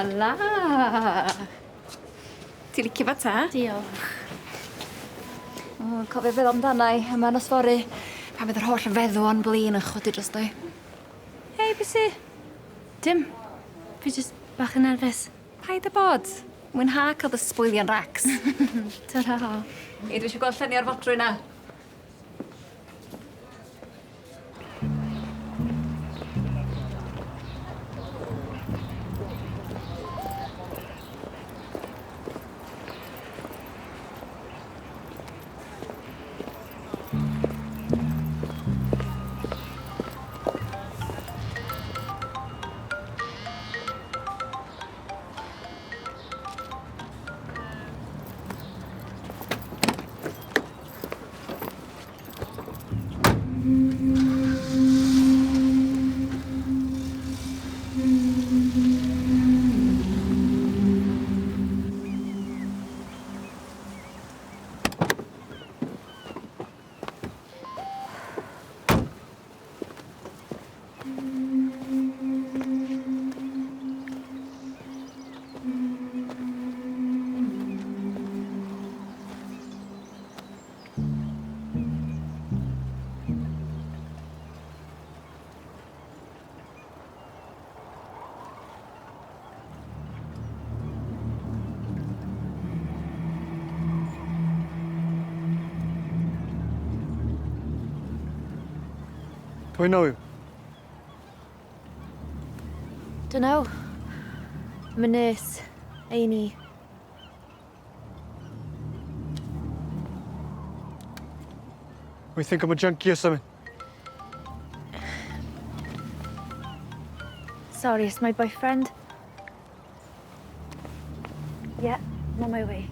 la la. Ti licio fo ta? Diolch. O, cofio feddwl amdana i yma nos fory, pan fydd yr holl feddwon blin yn chwydu drosto i. Hei, be' sy? Dim. Fi jyst bach yn nerfus. Paid â bod. Mwynha ca'l dy sbwylio'n racs. Tara. Hei, dwi isio gweld llunia' o'r fodrwy 'na. Do I know you? Dunno. I'm a nurse, A&E. We think I'm a junkie or something. Sorry, it's my boyfriend. Yeah, I'm on my way.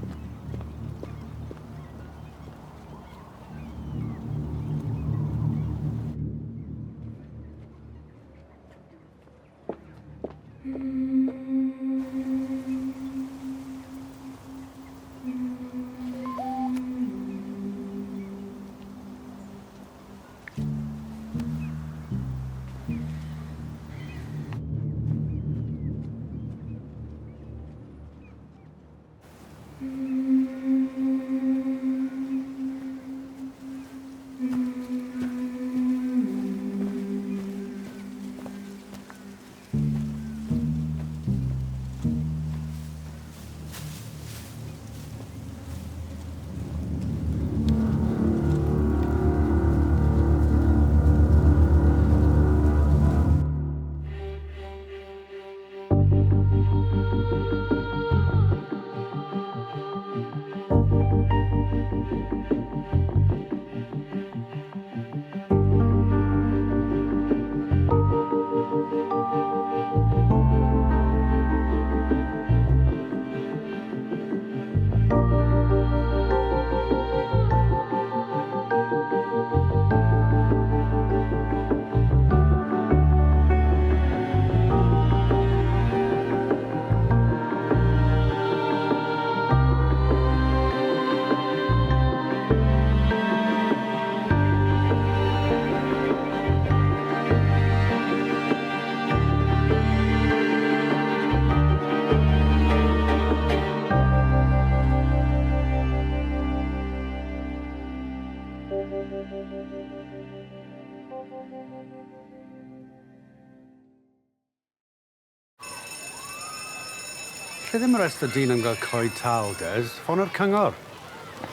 Lle ddim y rest o dyn am gael coed tal, Des? Ffono'r cyngor.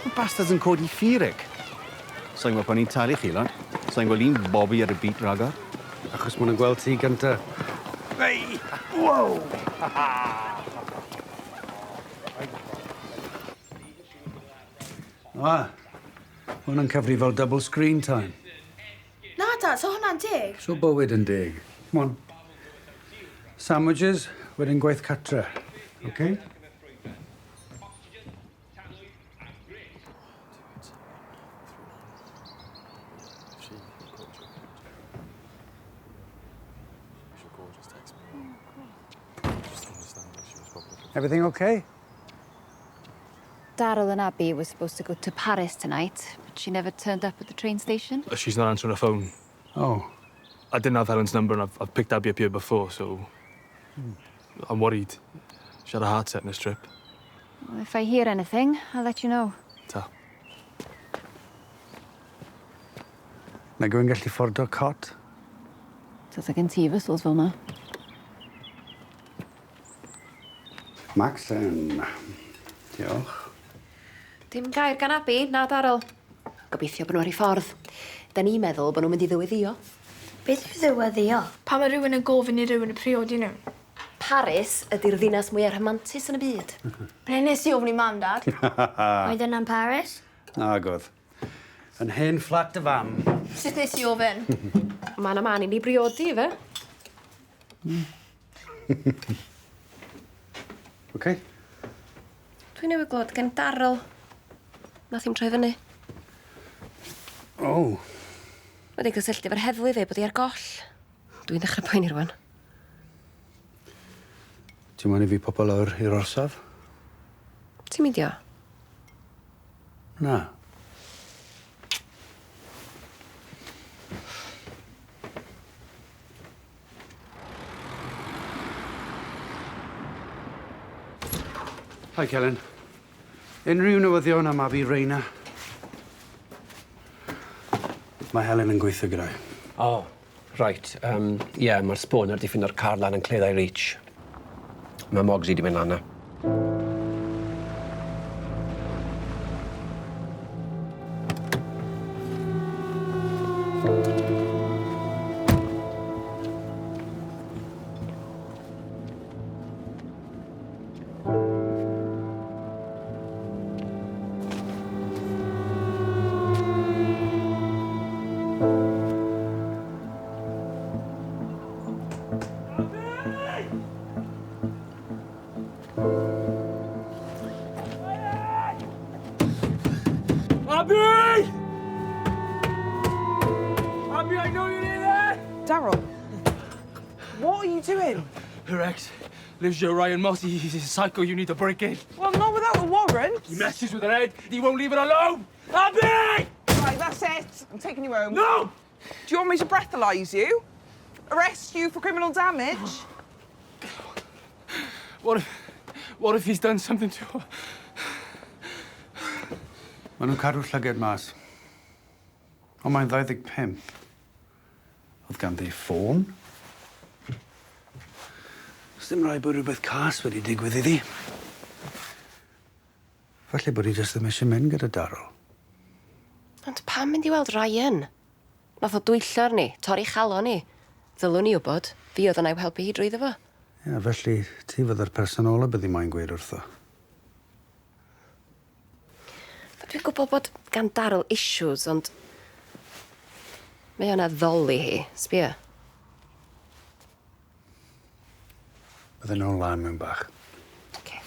Mae bastards yn codi ffirig. Sa'n gwybod pan ni'n talu chi, lad. Sa'n gweld un bobi ar y beat ragor. Achos maen nhw'n gweld ti gynta. Hey! Wow! A, hwn yn cyfri fel double screen time. Na, Dad, so hwnna'n deg. So bywyd yn deg. Come on. Sandwiches, wedyn gwaith catre. Okay? Everything okay? Daryl and Abby were supposed to go to Paris tonight, but she never turned up at the train station. She's not answering her phone. Oh. I didn't have Helen's number and I've picked Abby up here before, so I'm worried. She had a heart set on this trip. Well, if I hear anything, I'll let you know. Ta. Nag yw'n gallu ffordo cot? Tasa gen ti fysels fel 'na. Maxen. Diolch. Dim gair gan Abi, na Daryl. Gobeithio bod nhw ar eu ffordd. Da ni'n meddwl bod nhw'n mynd i ddyweddio. Beth yw ddyweddio? Pan mae rhywun yn gofyn i rhywun y priodi nhw. Paris ydy'r ddinas mwyaf rhamantus yn y byd. Ble nes i ofyn i mam, dad? Oedd yna'n Paris? Nag oedd. Yn hen fflat dy fam. Sut nes i ofyn? Man a man i ni briodi, fe? OK? Dwi newydd glywed gen Daryl. Nath hi'm troi fyny. Oh. Wedi cysylltu efo'r heddlu ddeud bod hi ar goll. Dwi'n dechrau poeni rwan. Ti'n moyn i fi popo lawr i'r orsaf? Ti'n meindio? Na. Hi, Kellen. Unrhyw newyddion am Abi Reyna? Mae Helen yn gweithio gyda hi. O, oh, right. Yeah, mae'r sbon ar 'di ffindo'r car lan yn Cleddau Reach. Mae Mogsy 'di mynd lan 'na. Abi! Abi, I know you're in there! Daryl, what are you doing? Her ex lives here, Ryan Moss. He's a psycho. You need to break in. Well, not without a warrant. He messes with her head. He won't leave her alone. Abi! Right, that's it. I'm taking you home. No! Do you want me to breathalyse you? Arrest you for criminal damage? What if he's done something to her? Maen nhw'n cadw llygad mas. Ond mae'n 25. Oedd ganddi ffôn. Sdim rhaid bod rhywbeth cas wedi digwydd iddi. Falle bod hi jyst ddim eisiau mynd gyda Daryl. Ond pam mynd i weld Ryan? Nath o dwyllo arni, torri chalon hi. Ddylwn i wybod, fi oedd yna i'w helpu hi drwyddo fo. Ie, felly ti fydda'r person ola byddi moyn gweud wrtho. Dwi'n gwybod bod gan Daryl issues, ond mae o'n addoli hi, sbia. Bydden nhw'n lan mewn bach. Okay.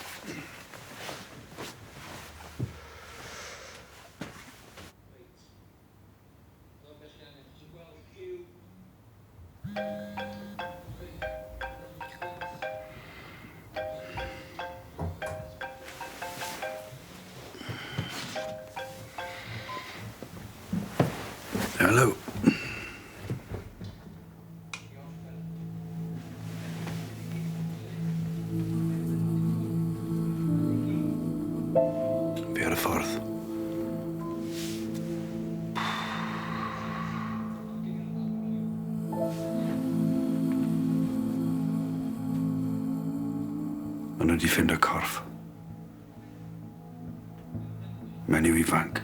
Hello. Fi ar y ffordd. Maen nhw wedi ffindo corff. Menyw ifanc.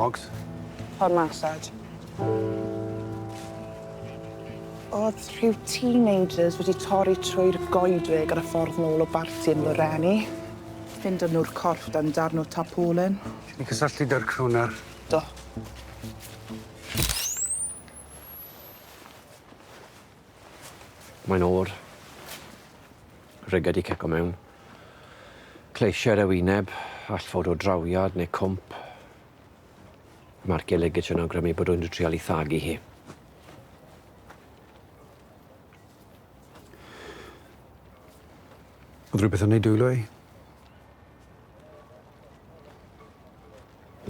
Mogs? Ffordd mas, Dad. Oedd rhyw teenagers wedi torri trwy'r goedwig ar y ffordd nôl o barti yn Loreni. Ffindon nhw'r corff dan darn o tarpaulin. Ti'n cysylltu 'da'r crwner? Do. Mae'n oer. Rygad 'di cico mewn. Cleisiau ar y wyneb, all fod o drawiad neu cwmp. Marciau ligature yn awgrymu bod rhywun wedi trial ei thagu hi. Oedd rhywbeth yn ei dwylo i?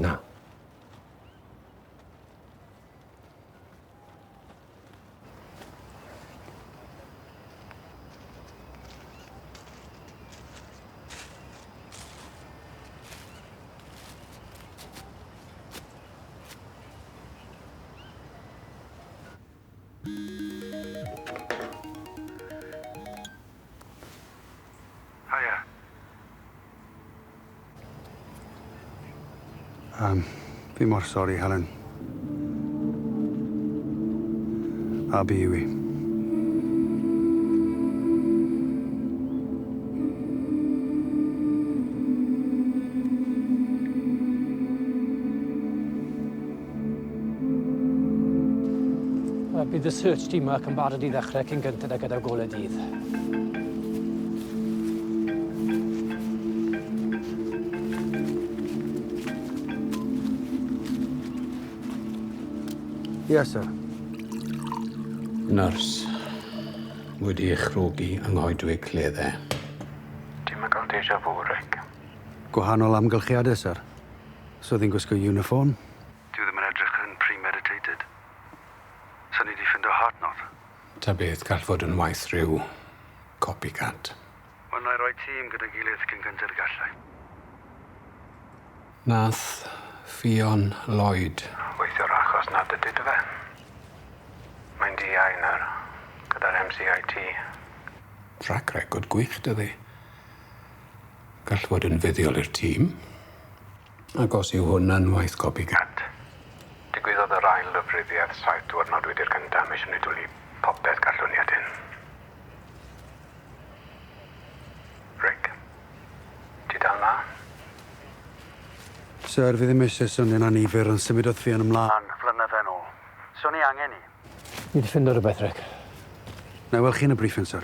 Na. Hiya. Fi mor sori, Helen. Abi yw i. Wel, bydd y search team yma yn barod i ddechrau cyn gynted â gyda golau dydd. Yes, sir. Nyrs wedi ei chrogi yng nghoedwig Cleddau. Ti'm yn cael déjà vu, Rick? Gwahanol amgylchiadau, sir. So oedd hi'n gwisgo uniform. Dyw ddim yn edrych yn premeditated. So ni di ffindo heart knot. Ta beth gall fod yn waith rhyw copycat. Wel, na i roi tîm gyda gilydd cyn gynted y gallai. Nath Ffion Lloyd weithio'r achos na dydy dy fe. Mae'n DI nawr, gyda'r MCIT. Track record gwych, dydi. Gall fod yn fuddiol i'r tîm. Ac os yw hwn yn waith copycat. Digwyddodd yr ail lofruddiaeth 7 diwrnod wedi'r cyntaf. Mae eisiau ni dwlu popeth gallwn ni at hyn. Rick, ti dal na? Sir, fi ddim eisiau swnio'n annifyr ond symudodd Ffion ymlaen flynydde nôl. So ni angen i. Ni wedi ffindo rhywbeth, Rick. Na i weld chi yn y briefing, sir.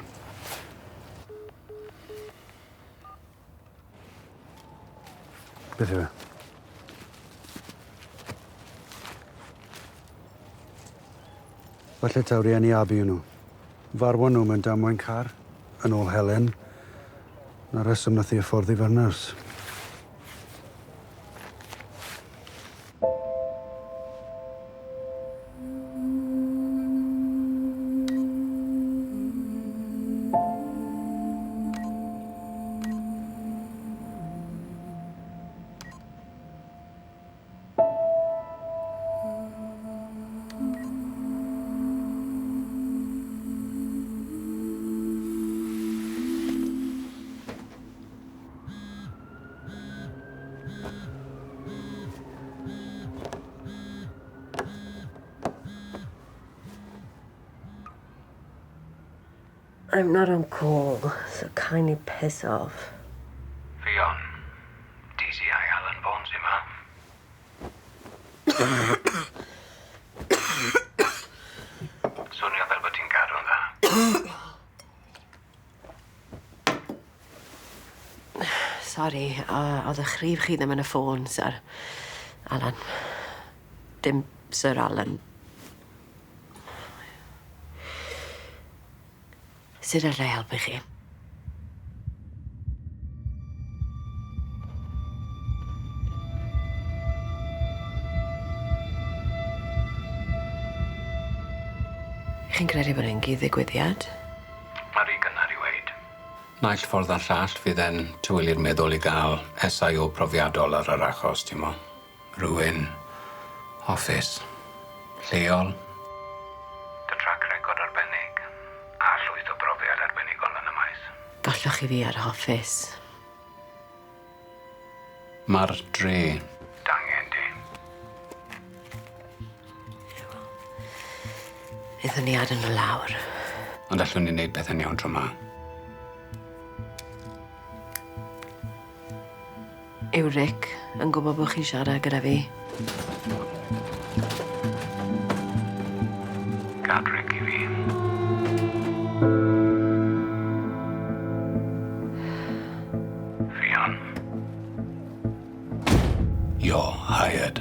Beth yw e? Falle taw rieni Abi yw nhw. Farwon nhw mewn damwain car, yn ôl Helen. Na reswm nath hi hyfforddi fel nyrs. I'm not on call, so kindly piss off. Ffion, DCI Alan Bones yma. Swnio fel bod ti'n cadw'n dda. Sorry, oedd eich rhif chi ddim yn y ffôn, sir. Alan. Dim Sir Alan. Sut alla i helpu chi? Chi'n credu bod e'n gyd-ddigwyddiad? Mae rhy gynnar i weid. Naill ffordd a'r llall fydd e'n taweli'r meddwl i gael SIO profiadol ar yr achos, ti'n mo. Rhywun hoffus, lleol. Dy track record arbennig a llwyth o brofiad arbenigol yn y maes. Gallwch chi fi ar hoffus. Mae'r dre D'angen di. Wnaethon ni adael nhw lawr. Ond allwn ni wneud pethau'n iawn tro 'ma. Yw Rick yn gwybod bod chi'n siarad gyda fi? Gad Rick i fi. Ffion. You're hired.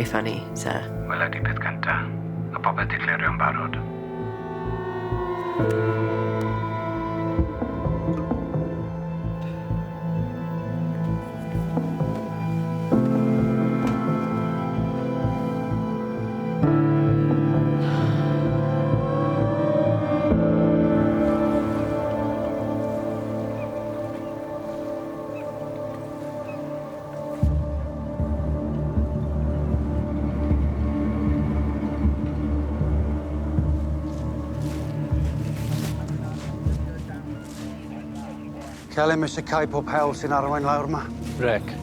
Very funny, sir. Wel, ydi peth cynta. A popeth di clirio'n barod. Kelly, mae eisiau cau pob hewl sy'n arwain lawr yma. Rick.